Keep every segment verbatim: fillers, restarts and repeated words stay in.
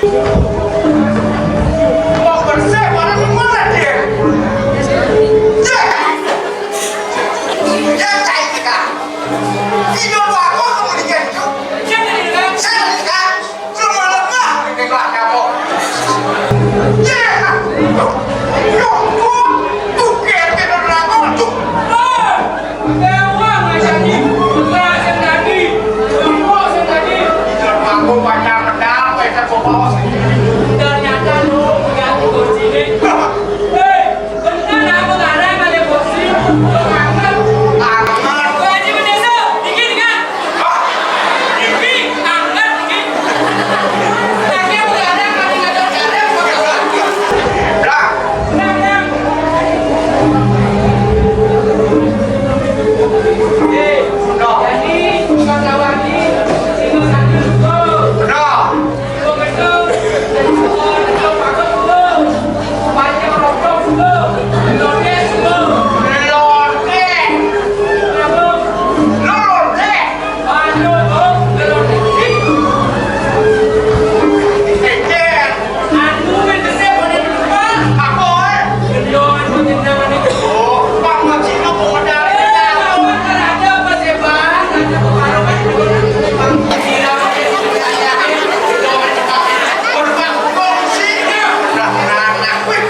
Wong bersih, mana di mana dia? Ya, ya, cai kita. Tidur aku kemudian itu. Saya nikah, semua lemah, ini kelas kamu. Ya, yo, yo, bukan tidur aku tuh. Dewa ngajani, putra sing dadi, gembok sing dadi. Aku pacar pedang, pacar bobos. Ternyata lu ganti kursi ini. Hei, bener aku ngarang ada kursi. Anget. Anget. Wah, ini bendesa, dingin kan? Hah? Dingin, anget, dingin. Tapi aku ngarang ada ngarang. Dah. Anu, wong telu titik. Anu, wis sesek, boleh lupa. Apa, eh? Yo, anu, jenengan itu. Oh, Pak Haji itu modal. Eh, lawan kan ada apa sih, Bang? Ada apa, Bang? Bang, gila, Bang. Bang, kongsi. Nah, nah, nah, wih.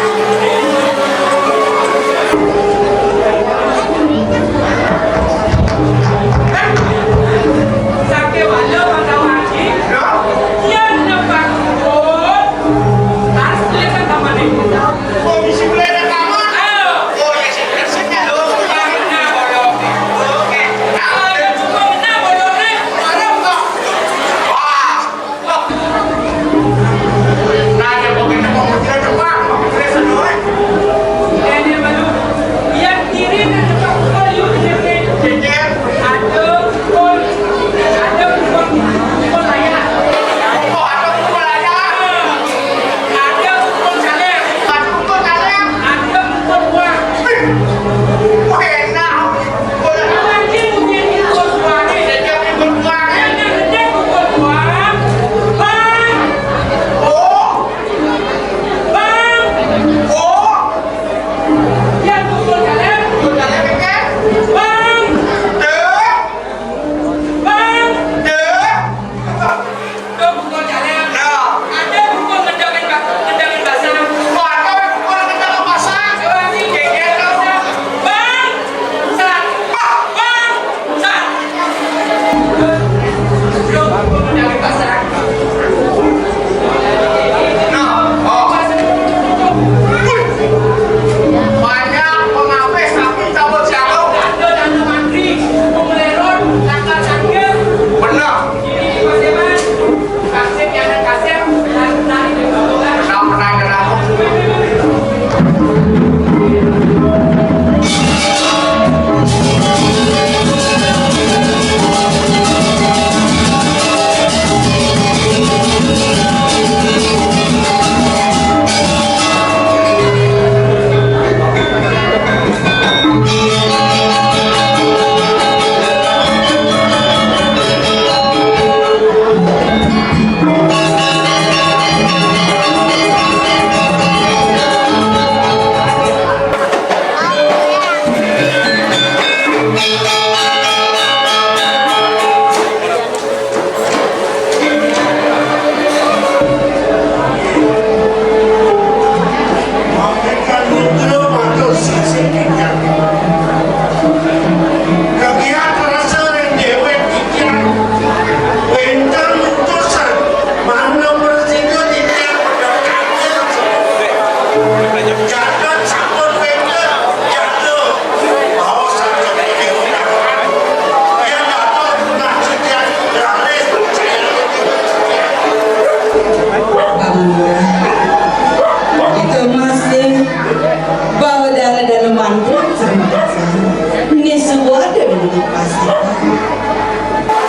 Itu masih bawa darah dalam mantu. Ini sebuah dari pasti.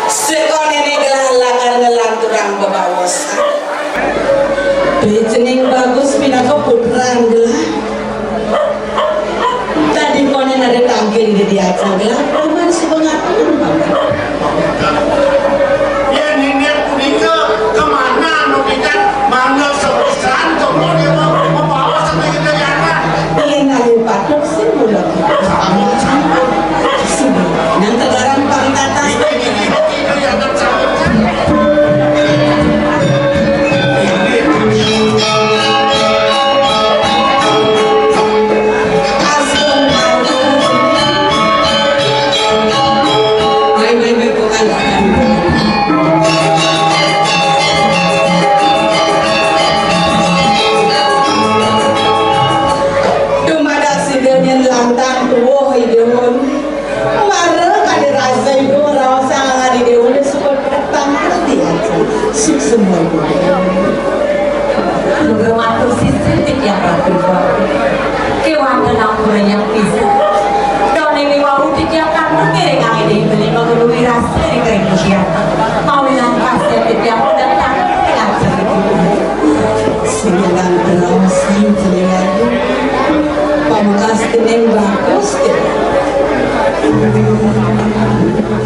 Sekon ini gelah lakar ngelanturang bebawosan. Picening bagus pinaka putran gelah. Tadi konen ada tangkin gede aja gelah. Aman sebengat. Ya, niniat punika kemana anu pidan mangga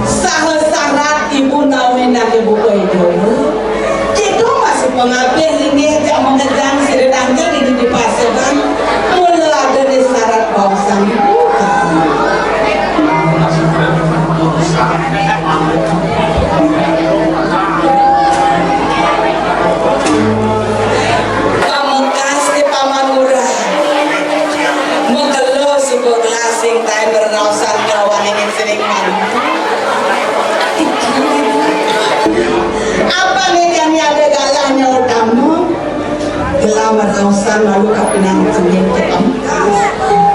Saha sarat ibu nawinake buka ijo. Kita masih pangapih linggih jak mengejang sida tangkil di, di paseban. Mula ada di sarat baosan ibu. Pamekas di Paman Ngurah. Makelo suba gelasing taén reraosan kelawan ingin sining mani. Apané jani ada galahnya utama, gelah reraosan malu kapinang cening ke Pamekas.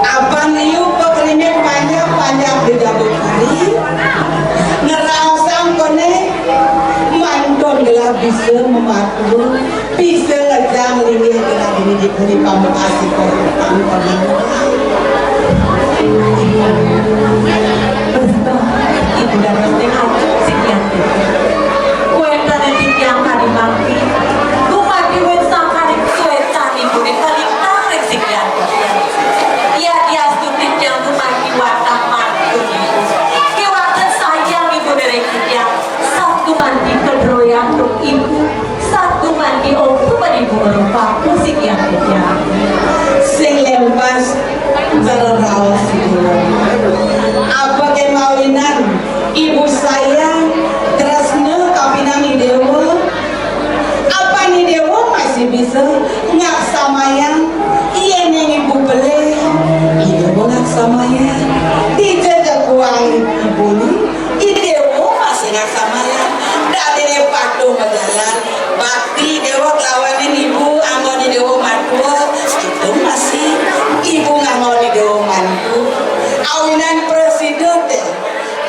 Apan liu pakrinik panjak-panjak di Jabukari, ngraosan koné mantun gelah bisa mamatua. Bisa ngejang linggih kena dini di puri Pamekas iko. Ibu dados ning agung sikian. Kuéntané titiang kadi mangki. Dumadi wit sangkaning suécan ibuné kalintang ring sikian. Yadiastu titiang dumadi wantah mantun. Kéwanten sayang ibuné ring titiang. Satu mandi kedroyan duk ibu. Satu mandi oku badi bunga rupa musik yang kejam. Sing lempas cara raos ibu. Apa ké mawinan ibu sayang tresna kapinang i déwa? Apa i déwa masih bisa ngaksamayang? Yén ibu pelih, i déwa ngaksamayang. Dija ja kuang ibuné? I déwa masih ngaksamayang. Dadiné patuh majalan. Bakti déwa kelawaning ibu anggon i déwa matua. Itu masih ibu nganggon i déwa mantu. Awinan prasida té.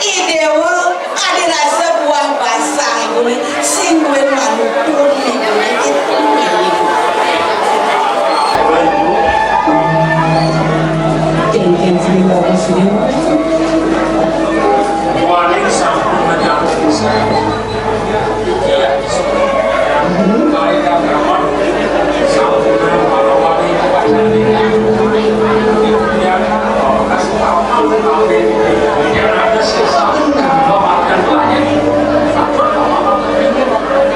I déwa kadi rasa buah basang ibuné sing duwé mantu ibuné. Kénkén sing bagus ibu. Duaning sampun menyampaikan.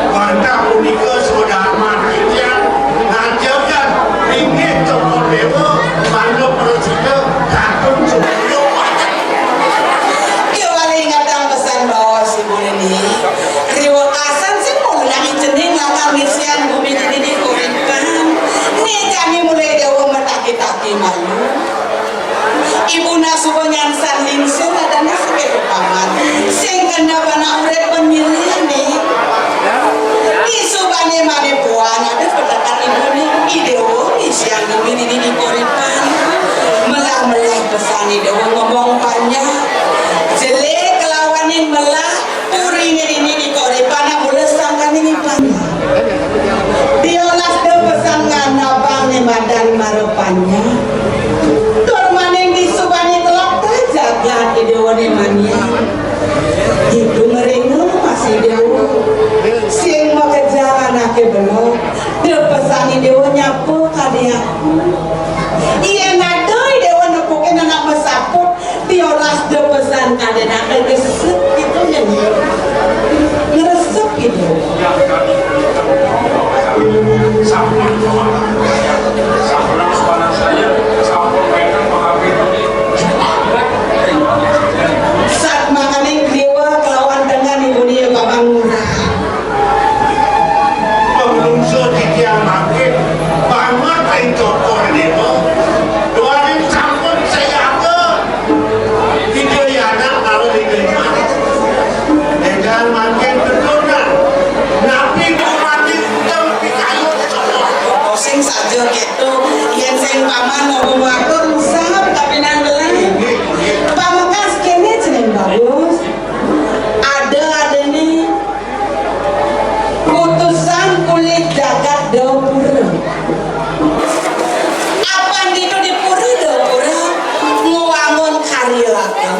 Wantah punika saudara titiang ngajengan inggih Cokor Déwa, manut prasida, kantun sumuyuh wajah. Kéwala ingetang pesan baos ibuné niki. Riwekasan sing mula nami cening lakar ngisian gumi dini di Koripan. Né jani mulai déwa mataki-taki malu. Ibu nak suba nyansan lingsir adané saking paman. Sing kena panak urip pemilih né. Di subané mané puan ada petekan ibuné. I déwa ngisian gumi dini di Koripan. Melah-melah pesan i déwa ngomong panjang. Jelé kelawaning melah. Puriné dini di Koripan mula sangkaning ipan. Diolas da pesan ngandapang né madan mara panjang. Tur maning di subané teluk té jagat i déwané mania. Ditu ngeringa masih déwa. Sing makejang anaké belog. Da pesan i déwa nyapa kadi aku. Yén ada i déwa nepukin anak masaput. Piolas da pesan kadén aké gesep gitu ya. Ngresep gitu. Sat makané kliwa kelawan dengan ibuné ya Bapak Ngurah. Panglungsuh titiang mangkin, banget ring Cokor Déwa. Duaning sampun sayaga. Ida yana kalau ida iman. Énggal mangkin keturunan. Napi dumadi utang pikayun Cokor. Sing saja kéto, yén sing paman ngomong atur, usah kapinan belah. Pamekas kéné jeneng bagus. Ada-adané Utusan kulit jagat Dapura. Apan ditu di pura Dapura ngwangun karya ageng.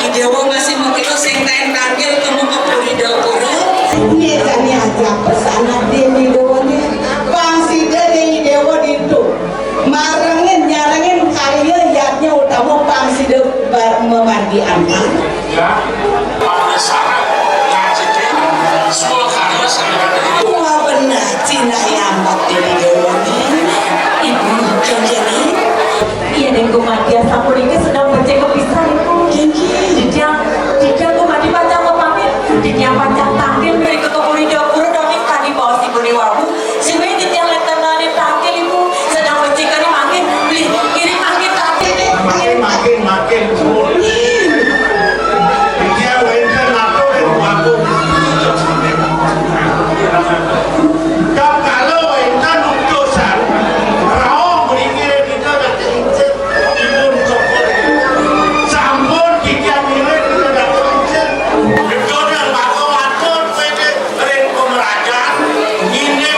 I déwa masih makita sing taén tangkil ka muka puri Dapura. Né jani ajak pesan adin i déwané. Pang sida dé i déwa ditu. Marengin nyarengin karya yadnya utama pang sida bar-, memar- Wabu, sing wéh titiang létanané tangkil, Ibu. Sedeng becikané mangkin, beli, ngiring mangkin tangkil. Makin, makin, makin. Iya, wénten atur, Ibu, aku. Kalau wénten utusan, rauh mriki kita nak cincin, Ibu, sampun titiang ngiring kita nak cincin. Betul, dan bagus atur, wénten. Ring pemerajan, ini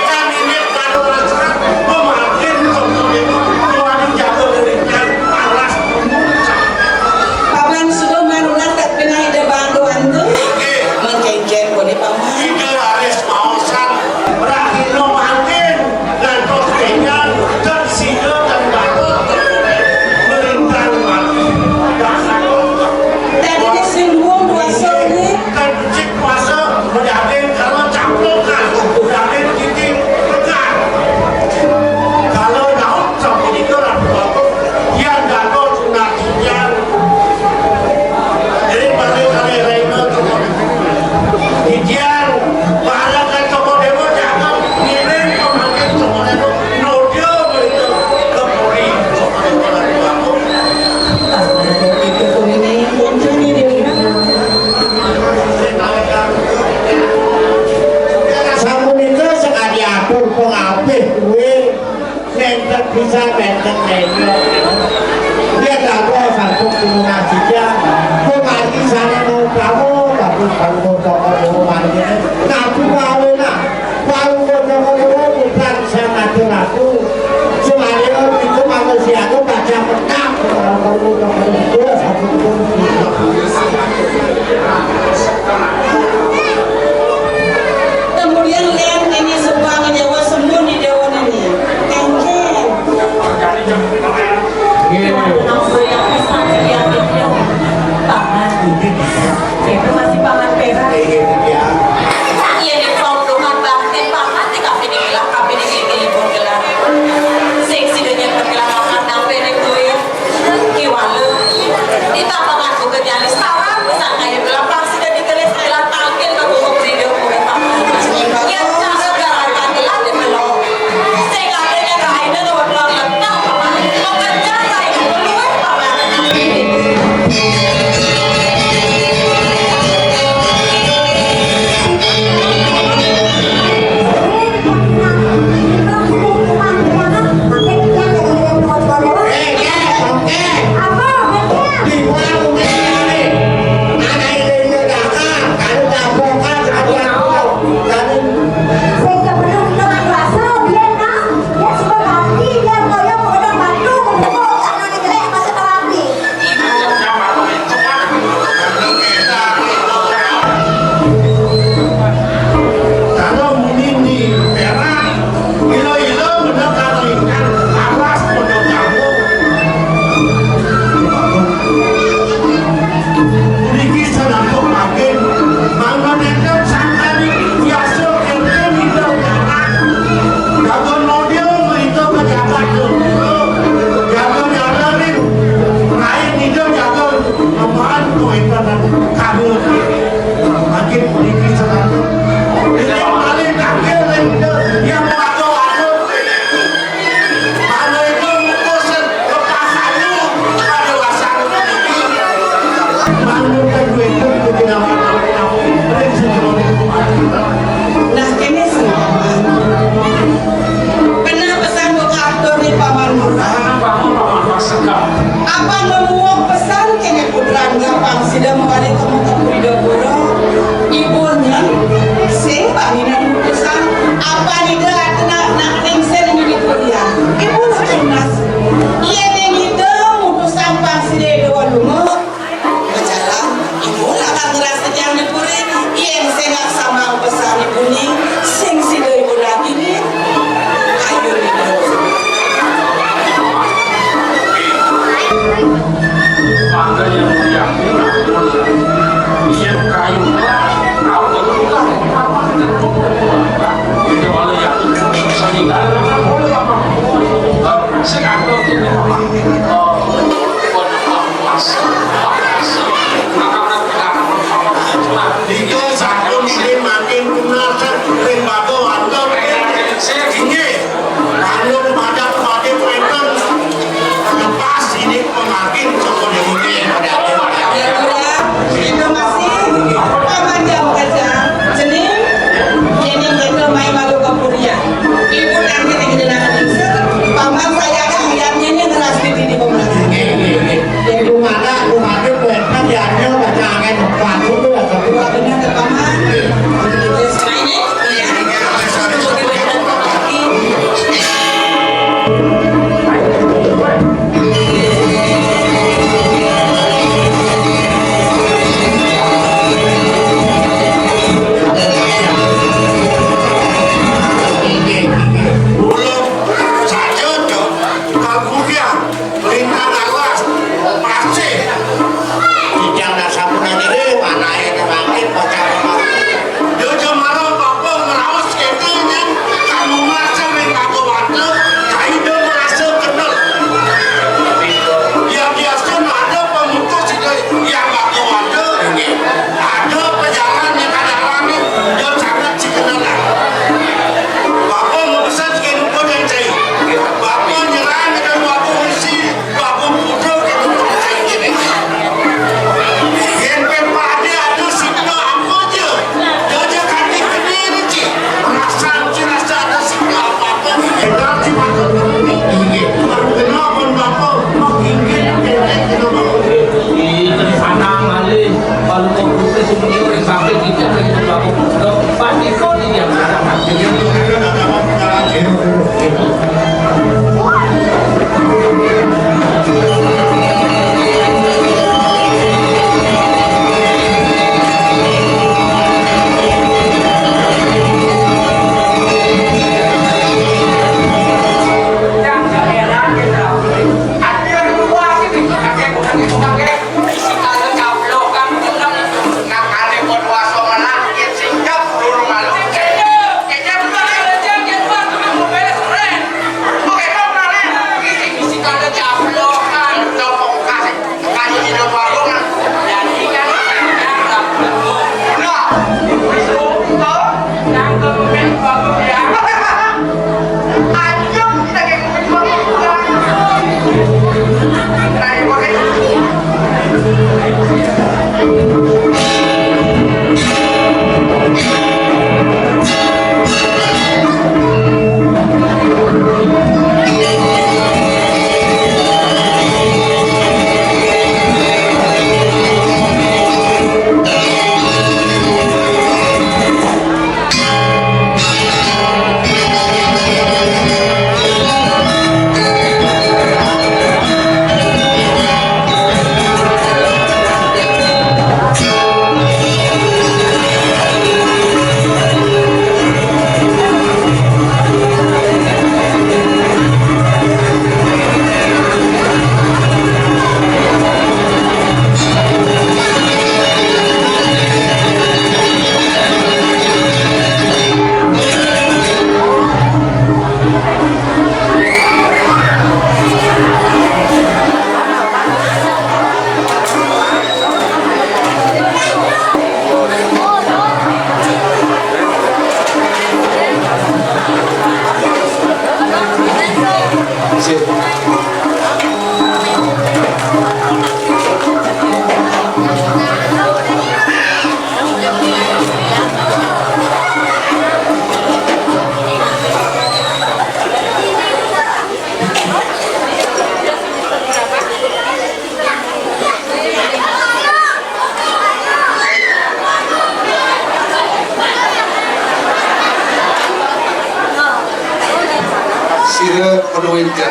Kira penuhin ke.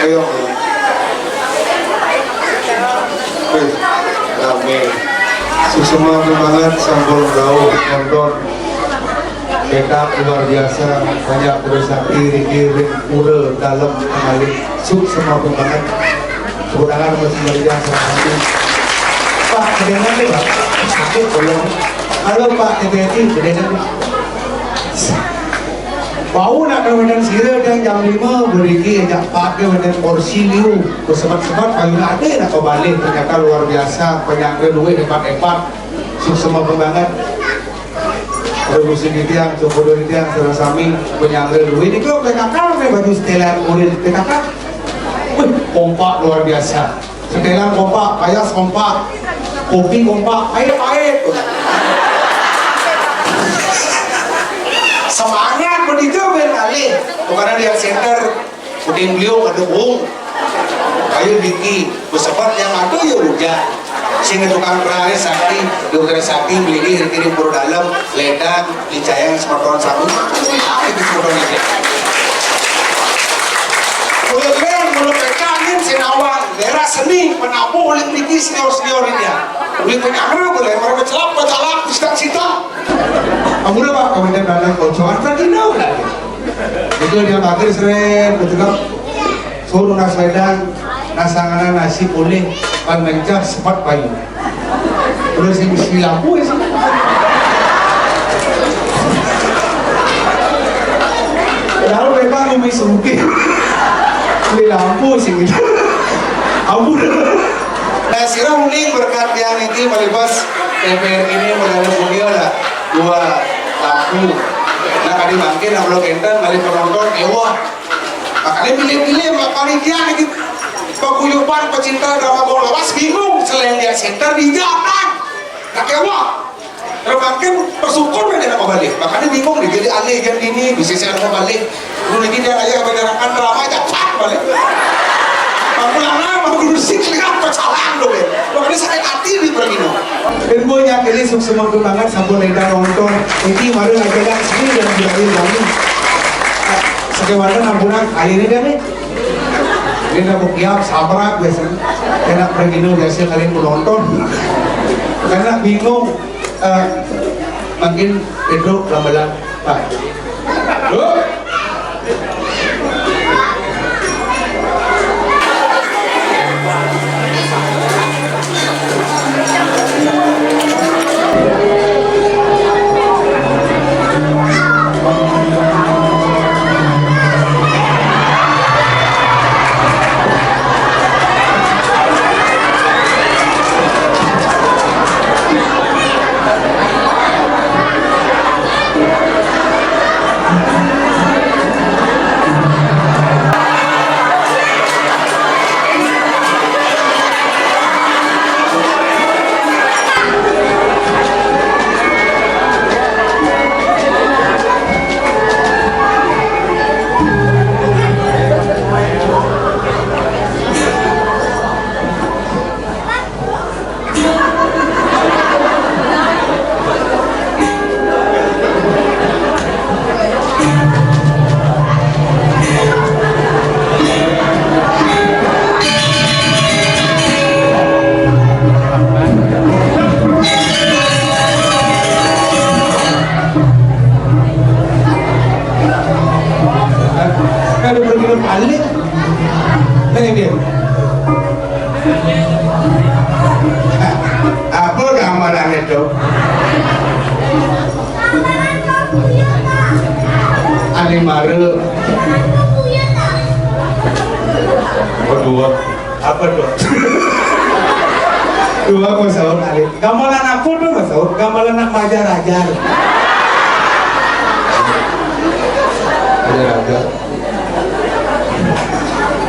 Ayo. Wih, rame. Suksema banget, sampun rauh nonton. Petak luar biasa, banyak terus sakti, riki, ring, pura, dalem, kembali. Suksema banget. Tepuk tangan buat si meriah, salah satu. Pak, kedengaran nih, Pak? Sakit, belum? Halo, Pak, hati-hati, kedengaran nih. Wau nak kawinan sira tiang jam lima, beriki ajak Pak ke wénten kursi liu. Besebat-sebat payu ade nak kembali, ternyata luar biasa, penyangga duit hebat-hebat. Suksema banget. Terus sini tiang, coba dulu tiang, salah sami, penyangga duit. Ini kok P K K, nih baju setelan kulit P K K. Wih, kompak luar biasa. Setelan kompak, payas kompak, kopi kompak, pahit-pahit. Semangat begitu, Ben, alih. Bukan dia center, udah beliau ada bung. Ayo, Diki, besebat yang ada ya udah. Sehingga tukang perawat sakti, dokter sakti, beli kirim pura dalam, ledang, dicayang semeton sami. Itu semeton aja. Mulai keren, mulai pekangin, sinawang, daerah seni, penabuh, oleh niki senior-senior ini ya. Beli penyamra, boleh, baru pecelap, pecalak, sitak-sitak. Kamu udah, Pak, kamu udah berangkat koncoan, kan gini, udah. Itu dia pakai seren, betul kan? Suruh nas ledang, nasangana nasi boleh, pan mencah, sepat payu. Terus yang isi lampu ya sih. Padahal memang umi sempit. Beli lampu sih gitu. Ampun. Nah, sira uning berkat yang ini, malibas T V R ini modal punya lah dua lampu. Nah, kali makin nak lo kentang, kali penonton, ewah. Makanya pilih-pilih, makanya dia gitu. Paguyuban pecinta drama bola, was bingung, selain dia center, dia apa? Nah, ewah. Terus makin bersyukur aja nak balik. Makanya bingung nih, jadi aneh jam ini, bisa saya mau balik. Dulu lagi dia aja menyarankan drama aja, cak balik. Makulana, mau guru sih, lihat pecalang tuh ya. Makanya sakit hati di Berlino. Dan gue yakin ini sukses banget, sampun ledang nonton. Ini baru aja kan, sini dan bilangin kami. Sekewana nampunan, akhirnya dia nih. Dia nggak mau kiap, sabrak biasanya. Enak Berlino biasanya kalian mau nonton. Karena bingung. Eh, makin Pedro Ramalan, Pak. Loh? Ada pergi balik. Nah, ini. Apa gambaran itu? Ane mara. Kedua. Apa tuh? Dua, Mas Saud, ane. Gamelan apa tuh, Mas Saud? Gamelan anak majar-ajar. Majar-ajar.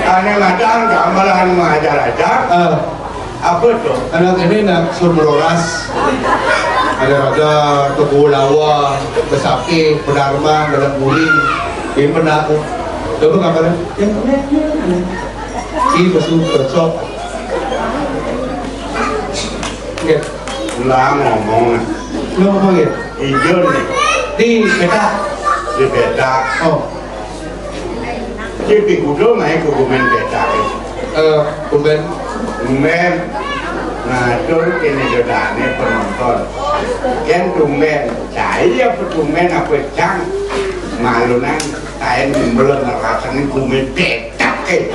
Ane madang gamelan majar-ajar. Eh. Apa tuh? Anak ini nak sumroras. Ada raga, Teguh Lawa, Besakih, Pedarma, Dalam Guling. Ini pernah aku. Coba gambaran. Ini besu cocok. Nggih. Lah ngomong. Lo ngomong ya? Iya nih. Di beda. Di pétak. Oh. Di pikudo maé kukumen pétak. Eh, kumen. Kumen. Ngatur kéné dodané penonton. Kén tumbén. Cai apa tumbén apa cang? Malunan kain belum ngerasain kumen pétak ké.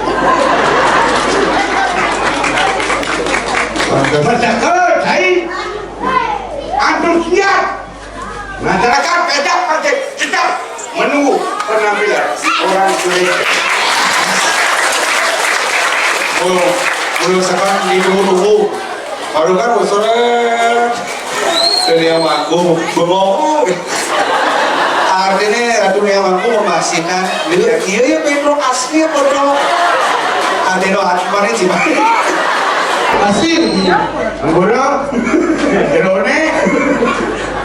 Pantes. Pétak, eh, cai. Antusias. Masyarakat pétak pakai tetap menunggu penampilan orang kulit. Oh, belum sekarang ditunggu-tunggu. Baru kan sore. Dunia manggung, bengong. Artinya Ratu Dunia Manggung memastikan, iya, iya, iya, Pedro asli apa dong? Artinya, kemarin sih, Pak. Asli. Ampura. Jerone.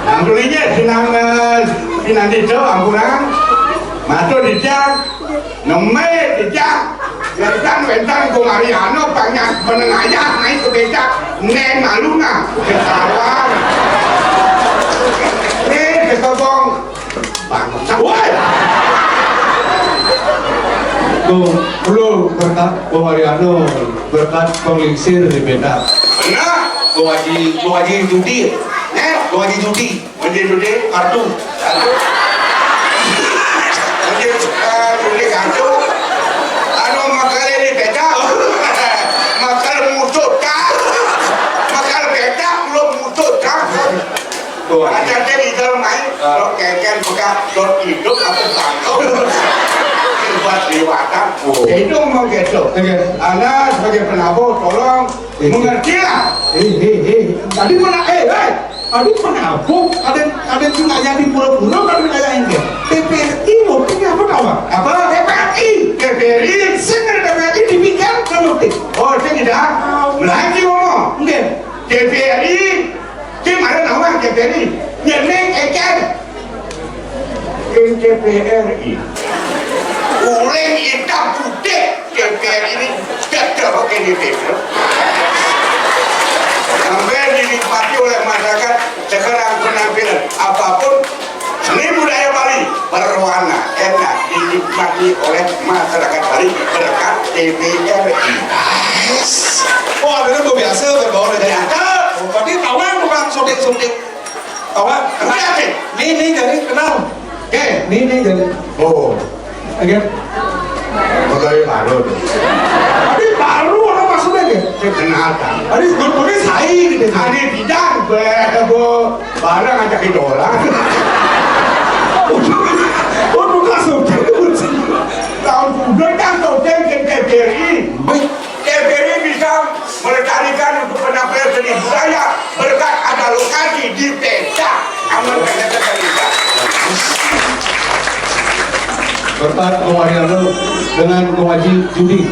Ampulinya sinang, eh, sinang itu, ampura. Matur dijak. Nembe becak, wénten-wénten Ko Mariano, banyak menengayah naik ke becak, neng malu nah, ketahuan. Nih, ketobong. Bangsa, woi. Tuh, lu berkat Ko Mariano, berkat penglingsir di becak. Benar, Ko Haji, Ko Haji Judi. Eh, Ko Haji Judi. Mending dude kartu. Kartu. Mending, eh, dude kartu. Anu, makale di peta. Makal musuh tak. Makal peta belum musuh tak. Tuh, ada teh di dalam main. Ah. Lo keken buka, lo hidup apa bangkau. Buat liwatan. Oh. Itu mau gitu. Oke. Anda sebagai penabuh, tolong Iya. Mengertilah. Eh, eh, eh. Tadi pernah, eh, eh. Tadi pernah, Bu. Ada, ada cuma yang di pulau-pulau, tapi ada yang dia. T V R I, mau punya apa, tahu? Apa? T V R I. T V R I. Sing ada T V R I, demikian, kan, Bu. Oh, sing ada. Melaju, ngomong. Enggak. T V R I. Sing ada nama T V R I. Nyeneng, eker. N T P R I. Uling itam putih N T P R I ini tetap oke di P P. Sampai dinikmati oleh masyarakat sekarang penampilan apapun seni budaya Bali berwarna enak dinikmati oleh masyarakat Bali berkat T V R I. Oh, ada tuh biasa berbaur dari angka. Oh, berarti tahu kan tukang syuting-syuting. Awak, oke, oke. Nih, nih, jadi kenal. Oke, nih, nih, jadi. Oh. Oke. Pegawai baru. Tadi baru apa maksudnya, ya? Saya kenal, kan. Tadi sebetulnya saya gitu. Tadi tidak, gue, gue bareng ajak idola. Untuk, untuk langsung. Tahun udah kan, tahun kan, kan, kan, kan. Baik. T V R I bisa melestarikan untuk penampilan seni budaya berkat ada lokasi di Peta Aman Peta Terbuka. Berkat Ko Mariano dengan Ko Haji Judi.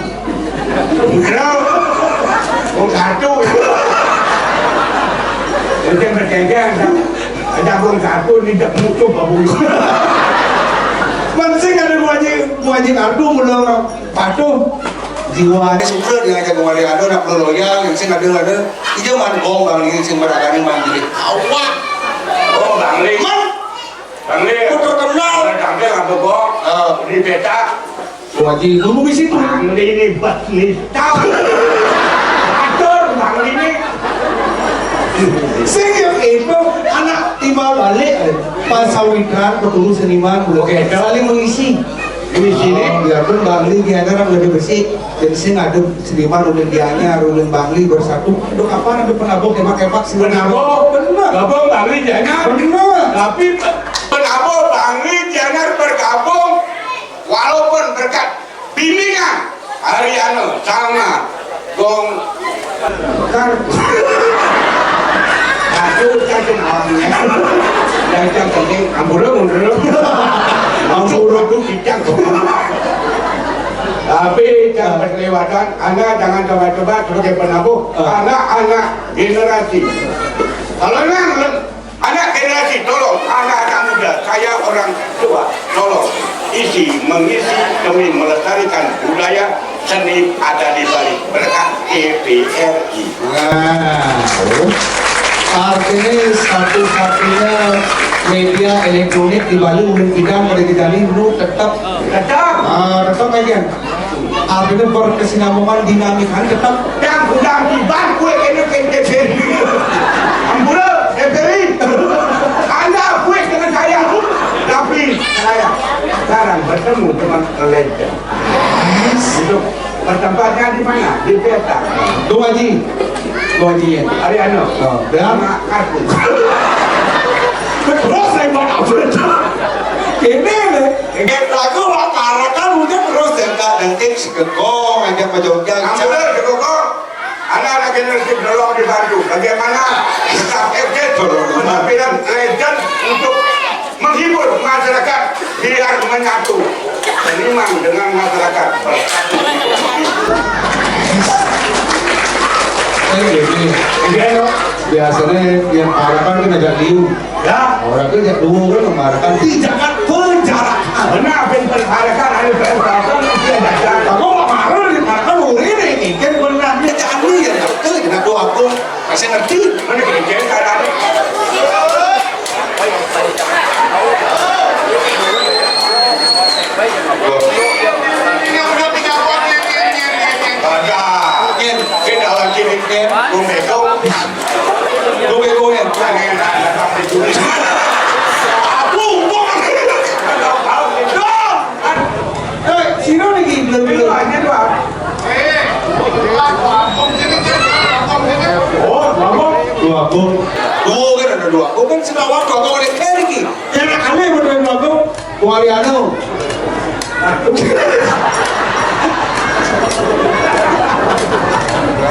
Bro, Ko Kartu. Itu yang berkegang. Ada Ko Kartu, ini tak mutu, Pak Bulu. Mancing ada Ko Haji, Ko Haji Kartu, mulai orang. Patuh. Jiwa. Suka dia ngajak kembali ada nak perlu loyal, yang sing ada, ada. Ijo man gong Bangli, sing meragani Bangli. Awak. Oh, Bangli. Man. Bangli. Kudu kenal. Udah tampil apa, Bang? Ah. Di peta. Wajib. Lu mesti tuh. Bangli ini bat nih. Tahu. Atur Bangli ini. Sing yang itu anak timbal balik, eh. Pas Sawitran ketemu seniman, oke, saling mengisi. Di sini. Oh, biarpun Bangli dia ada orang lebih bersih. Jadi sing ada seniman ulun dianya, ulun Bangli bersatu. Aduh, kapan ada penabuh kepak-kepak sih? Penabuh. Bener. Gabung Bangli dianya. Bener. Tapi penabuh Bangli dianya bergabung walaupun berkat bimbingan Ariano sama Gong Kar. Aku kan awalnya. Dan yang penting ampura mundur. Ampura tuh kita. Tapi jangan berkelewatan, Anda jangan coba-coba sebagai penabuh. Ah. Anak-anak generasi. Kalau memang anak generasi, tolong, anak-anak muda, saya orang tua, tolong isi, mengisi demi melestarikan budaya seni ada di Bali berkat T V R I. Nah, oh. Artinya satu-satunya media elektronik di Bali ulun kidang pada kita ni nu tetap. Tetap. Ah, tetap aja. Artinya berkesinambungan dinamika tetap. Yang udah tiba kue kena kente seri. Ampura, seri. Anda kue kena saya. Tapi saya sekarang bertemu teman legend. Untuk bertempatnya di mana? Di peta. Tuh Haji. Tuh Haji ya. Hari anu. Oh, ya. Sama aku. Terus saya buat apa? Ini nih. Ini lagu wak parakan udah terus ya, Kak. Nanti si Gegong, ada Pak Jogja. Yang benar, Gegong. Anak-anak generasi belum dibantu. Bagaimana? Kita update penampilan legend untuk menghibur masyarakat biar menyatu, seimbang dengan masyarakat. Ini, ini, ini, biasanya yang harapan kan agak liu. Ya. Orang itu yang dulu kan mengharapkan tindakan penjara. Benar, pinter harapan, ada penjara. Aku mau marah, di mana uri nih, mungkin benar. Jangan ya, betul, kenapa aku masih ngerti? Mana kejadian keadaan? Ada. Ini, ini dalam gimmicknya, Bung Beko. Bung Beko ya. Aku, Bung. Eh, sino lagi belum belum. Oh, dua Bung. Dua Bung. Dua kan ada dua Bung. Kan sing lawan dua Bung ada lagi. Enak aneh bener dua Bung. Waliano.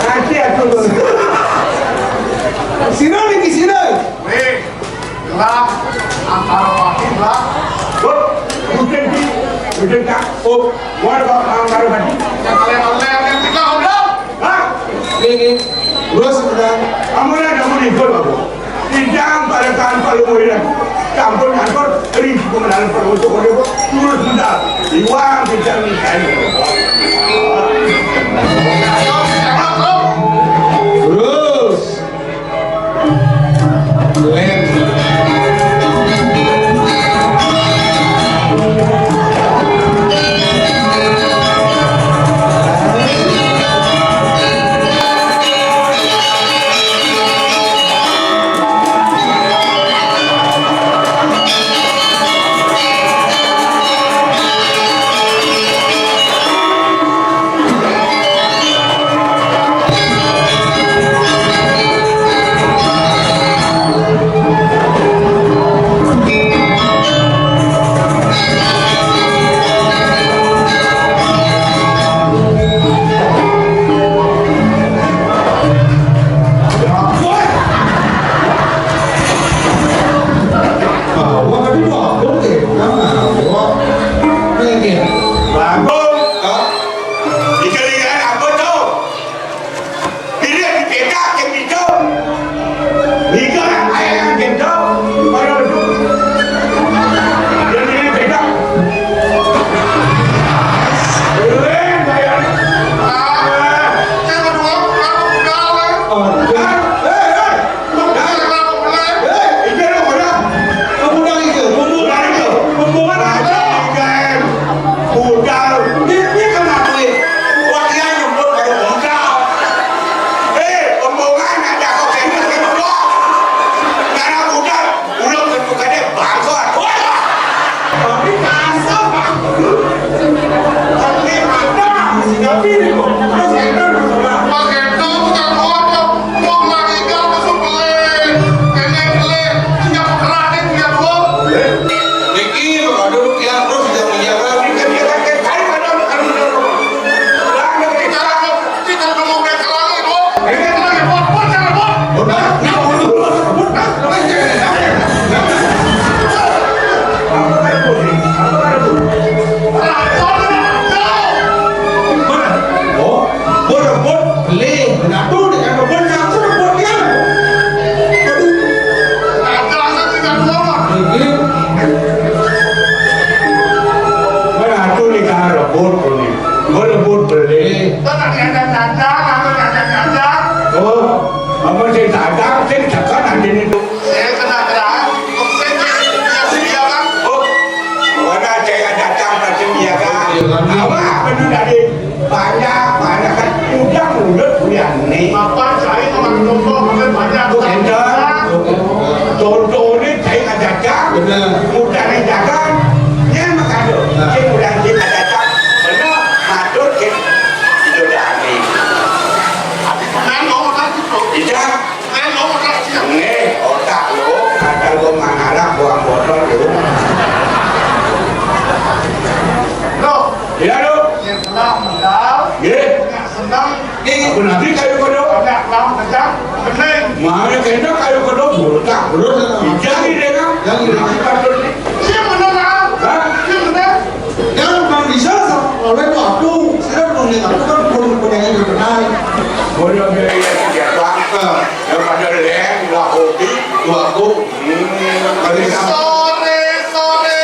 Kasih aku. Sino lagi sino. Nih, lah, antara pati lah. Bud, mungkin di, mungkin tak. Oh, gua ada antara pati. Yang kalian online yang kita ngobrol. Hah? Ini, ini. Terus udah. Kamu lah, kamu libur, Bapak. Tidak pada tanpa lu, ya. Campur, campur, risiko mendalam perut, kok, dia, kok. Terus udah. Iwan, kita minta ini. Terus. Bagus, Kak. Ikan-ikan apa tu? Bila dipetak ke pintu. Ikan ayam pintu. Baru tu. Dia ni petak. Keren, bayar. Ah, saya berdua, kamu gagal, eh. Oh, eh, eh. Menawi kaya kono. Anak lam kencang, bening. Mane kena kaya kono botak terus. Jangan ide kan? Jangan ide. Sing bener, Kang. Hah? Sing bener. Yang Bang Rizal sama oleh waktu, saya mau lihat aku kan belum punya yang terkenal. Bodoh biaya tiga bangsa. Yang pada leng lah hobi. Dua aku. Hmm. Bang Rizal. Sore-sore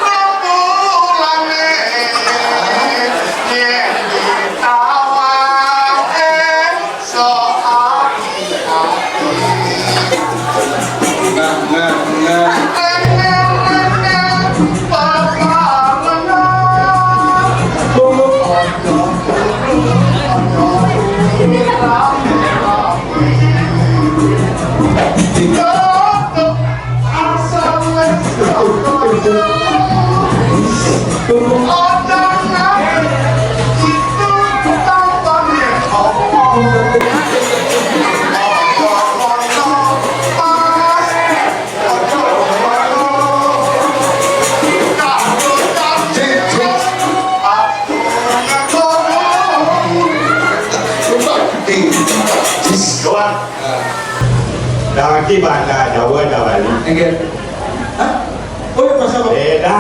rembulan yen ditawake. Nah, nah, nah. Doang. Nah, iki bahasa Jawa, Jawa Bali. Nggih. Hah? Oh, ya, bahasa apa? Beda.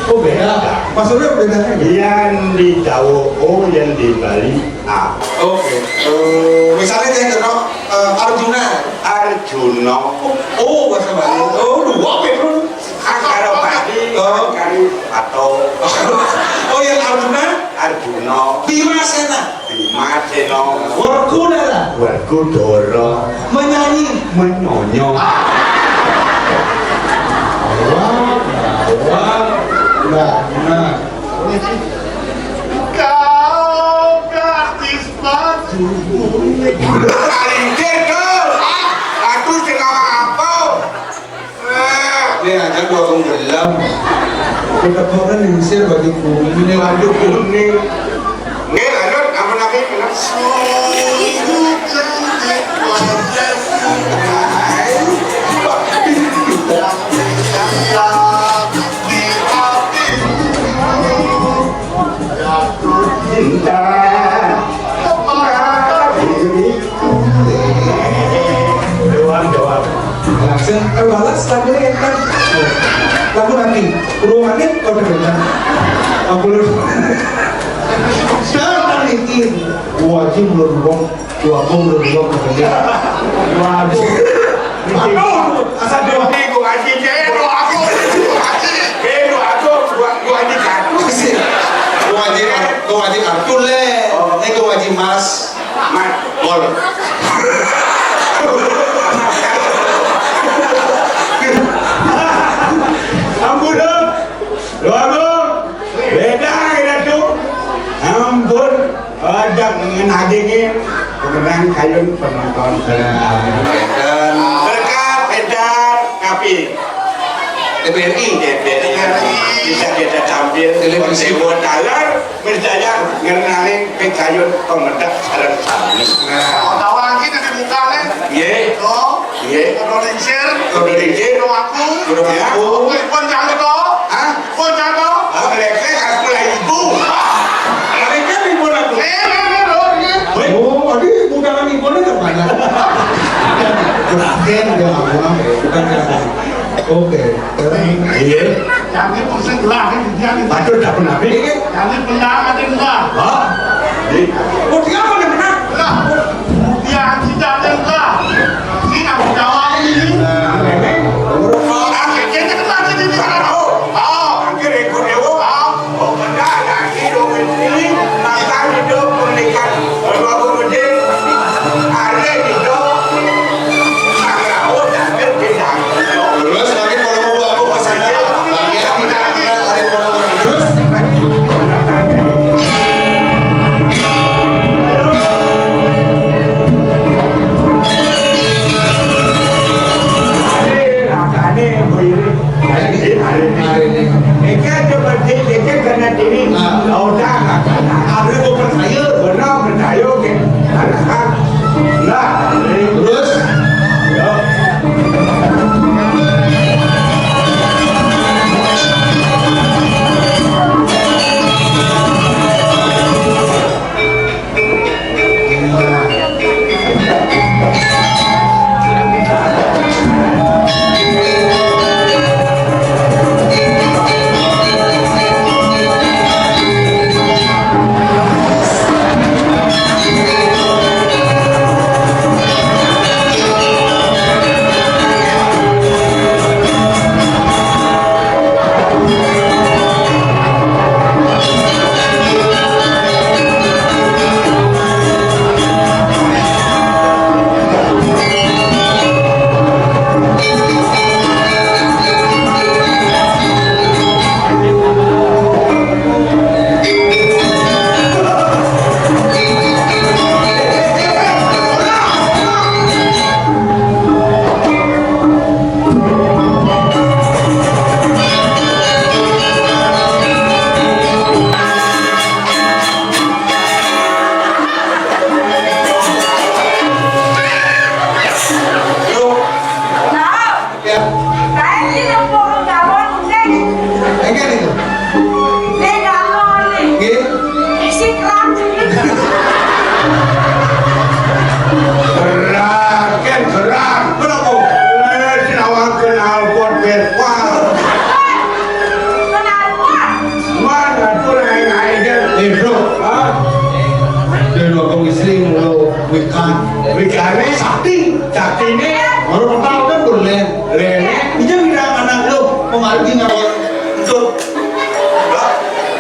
Oh, beda. Maksudnya bedanya? Yang di Jawa O, yang di Bali A. Oke. Oh, misalnya saya contoh, eh, Arjuna. Arjuna. Oh, oh, bahasa Bali. Oh, dua, Bro. Angkara Pati, oh. Angkari Pato. Oh, yang Arjuna? Arjuna. Bima Sena. Bima Sena. Werkudara. Werkudara. Menyanyi. Menyonyo. Wah, wah, wah. Nah, nah. Kau gadis baju kuning. Kalingkir, Dul. Aduh, sing ngomong apa? Ini aja gua kok gelem. Kita kok kan lingsir baju kuning. Ini lanjut kuning. Nggih, lanjut. Ampun, ampun. Cinta. Doang, doang. Langsung, eh, balas lagu ini kan. Lagu nanti. Ruangnya kau dengar. Aku lu. Sekarang ini. Wajib lu ruang. Waduh, lu belum kerja. Waduh. Aduh, asal dia. Ini gua ngaji, eh, lu aku. Gua ngaji. Eh, lu aku, gua, gua ngaji jatuh sih. Gua ngaji, gua ngaji kartun, Le. Oh. Ini gua ngaji emas. Mat, gol. Ampun, Dok. Lu aku. Beda, beda, tuh. Ampun. Ojo ngenagingin pemenang kayun penonton. Dan berkat edan kapi T V R I. T V R I. Bisa kita tampil. Televisi. Dewa Talar, misalnya ngenalin kayun pemedek sareng sami. Nah, tahu lagi dari mukanya. Iya. Tuh. Iya. Kudu lingsir. Kudu lingsir. Kudu aku. Kudu aku. Pun jangan to. Hah? Pun jangan to. Ah, lekek aku lah ibu. Lekek ibu lah tuh. Eh, eh, eh, oh, iya. Woi. Oh, tadi budakan ibu ini kemana? Terakhir dia ngomong, bukan kata. Oke. Iya. Jangan pusing lah, ini dia nih. Patut tak pernah pikir. Jangan pernah ada enggak. Hah? Iya. Oh, dia mana pernah? Lah, dia tidak ada enggak. Ini aku jawab ini. Nah, ini. Oh, akhirnya kita jadi orang. Oh, oh, akhirnya ikut dewa. Oh, oh, benar, nah, ini dong ini. Makan hidup pernikahan. Kalau aku gede, ada hidup. Terus lagi kalau mau aku pasangan, lagi aku terus. Ini rasanya begini. Iki aja berarti iki kena diri. Nah. Ora, aku kok percaya, benar percaya, oke. Nah, terus? Ya.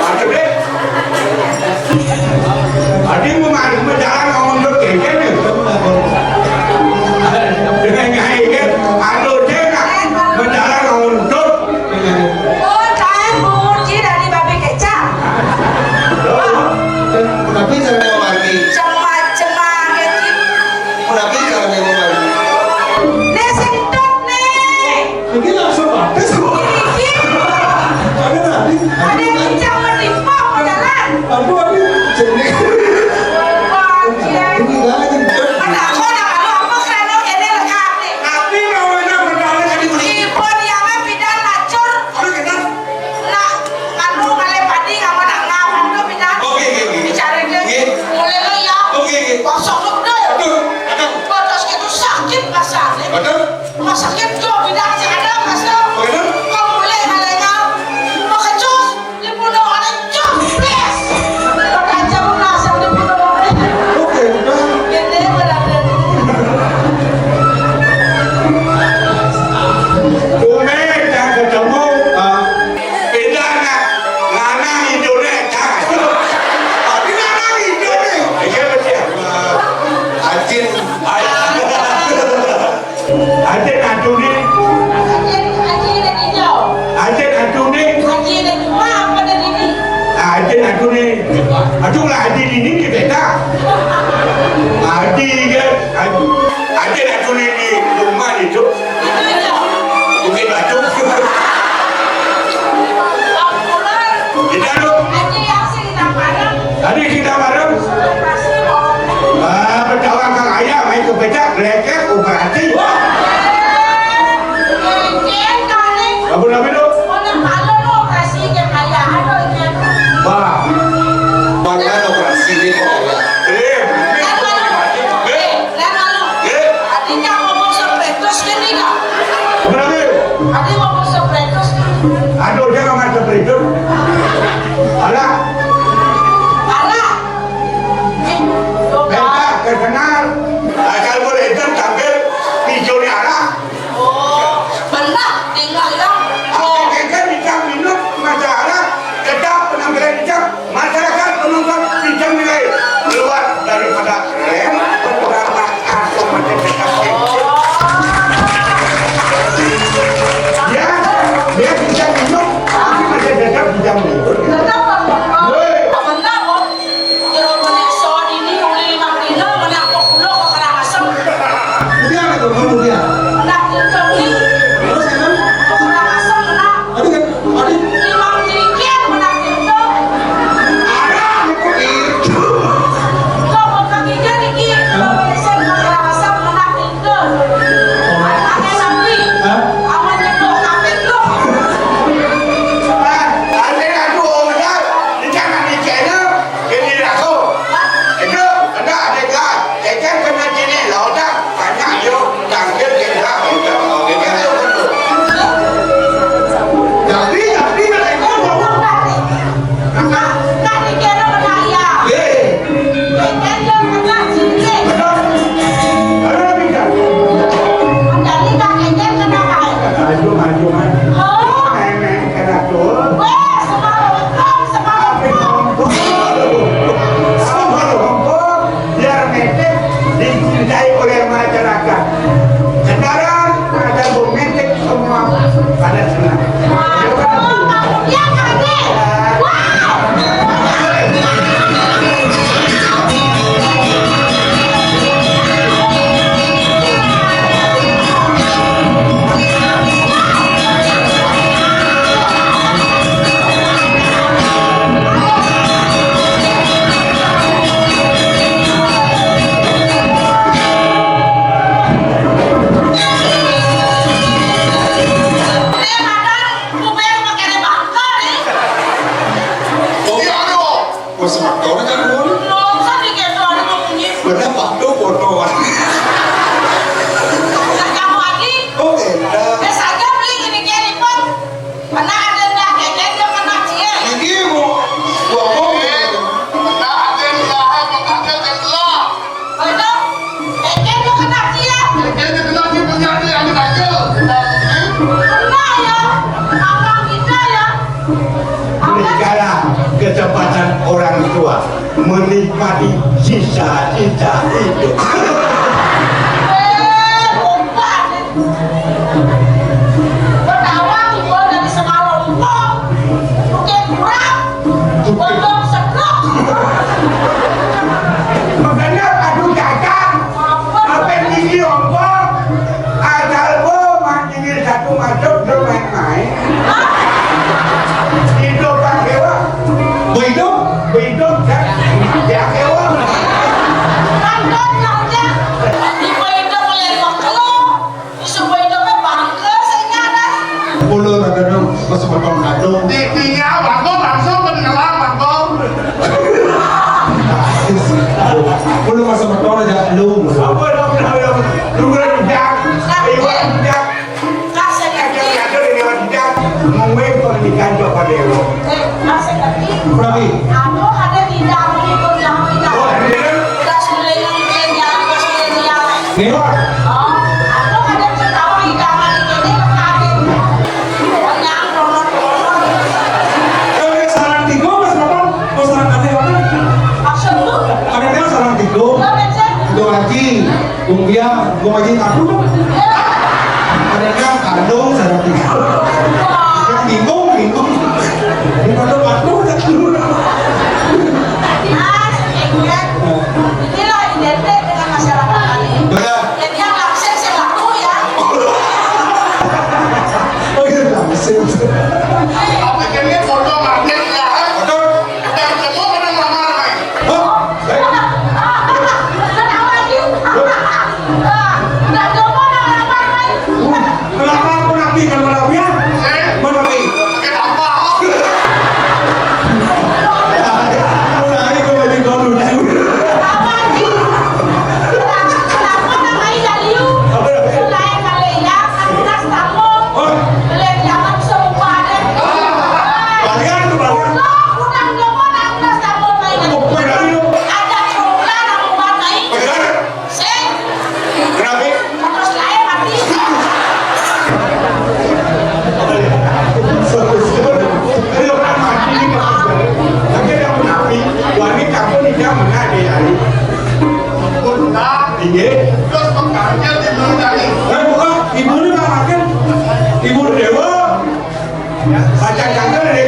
Ade, ade mau mari mau jalan ngondot kene. Dengan nyai ke, aduh, dia nak mau jalan ngondot. Oh, tahu, Bu, dia dari babi kecap. Tapi cara mau mari. Cema-cema, kecil. Tapi cara mau mari. Nih, sentuh, nih. Ini langsung batas kok. Ini. Ada tadi. Ada yang kencang menimpa mau jalan. Aduh, aduh. Jadi. Wah, iya. Ini lagi. Mana aku nak kalau apa kerana ini lengkap nih. Tapi namanya berjalan tadi beli. Ibu dia mah pindah lacur. Aduh, kita. Nak, anu, ngalih padi, kamu nak ngawang tu pindah. Oke, oke, oke. Bicara dia. Oke. Mulai lo ya. Oke, oke. Kosong tu betul. Aduh, aduh. Batas itu sakit pasal ni. Betul. Rumah sakit tu bidang si ada, Mas, tu. Begitu? Kau boleh malainya. Makacus, dibunuh oleh cus, please. Makacau nasib dibunuh oleh. Oke, udah. Gede berada. Tumben yang ketemu, ah, beda nak. Lanang hidupnya, jangan. Tapi lanang hidupnya. Iya, betul. Ajin. Ajin. Ajen atu ni. Ajen, ajen dah hijau. Ajen atu ni. Ajen dah tua apa dah dini? Ajen atu ni. Atu lah ajen ini ni beda. Ajen ke? Ajen, ajen atu ni di rumah ni tu. Itu hijau. Bukit Batu. Kita tu. Ajen yang sini tak pandang. Tadi kita bareng. Ah, bertawang kang ayah main kepecak, lekek, operasi. Wah. Apa nama tu? Wah. Makan operasi ni kok. Eh. Eh. Apa nama? Aduh, dia makan seperti itu. Alah. Alah. Beta terkenal. Asal boleh hitam tampil hijau ni arah. Oh, benar, tinggal ya. Kecepatan orang tua menikmati sisa-sisa hidup. Eh, bukan. Bertawang gua dari semalam, Pong. Bukan kurang. Gondong seblak. Makanya aduh dagang. Apa yang tinggi ompong? Asal gua mancingin satu masuk, gua main-main. Hidup pakai wah. Begitu? Begitu, kan? Ya, kayak wah. Kan gondong, ya. Di Begitu mulai maklum. Di Begitu mah bangke, saya nyadar. Pulau Ragadong, pas potong kadung. Di, di, ya, bangkong langsung ke dalam, bangkong. Pulau masa potong aja lu. Apa, lu, lu, lu, lu, lu, lu, lu, Kasih kaki. Mungkin pernikahan coba dewa. Eh, kasih kaki. Berarti? Aku ada di dalam itu, yang tidak. Oh, ada di dalam? Udah sudah yang jalan, udah sudah jalan. Nih. Oh, aku ada di dalam, di dalam itu, ini berkabin. Yang ronot-ronot. Kalau yang sarang tiga, Mas Bapak, mau sarang aneh apa? Maksud lu? Ada yang sarang tiga. Lo, Bang, sih? Itu lagi. Bung Bia, gua lagi takut. Adanya kandung, saya pikir. Yang bingung, bingung. Bukan lu, aku udah keluar. Mas, ingat. Inilah identik dengan masyarakat kali. Benar. Jadi yang langsung sih laku ya. Oh iya, langsung. Apa kayaknya foto market ya? Betul. Yang ketemu menang lama, Mas. Oh, eh. Kenapa sih? Nggak jomblo, nggak apa-apa, Mas. Kenapa aku rapi kan mana ya? Eh? Mana rapi? Pakai apa? Mulai kau jadi kau lucu. Apa sih? Kenapa, kenapa namanya Daliu? Selain Malaysia, kan kita sambung. Oh. Belain jangan semua deh. Balian tu, balian. Udah, udah, udah, udah, udah, sambung lagi. Oh, kau dah Daliu. Ada program yang buat naik. Bagaimana? Sing. Kenapa? Terus lain mati. Ayo, kan mati ni, Pak. Lagi ada menapi, wani kampung ni dia mana dia hari? Benar. Iya. Terus pengkanya dia belum tadi. Eh, bukan. Ibu ni mak makan. Ibu dewa. Baca jaga dari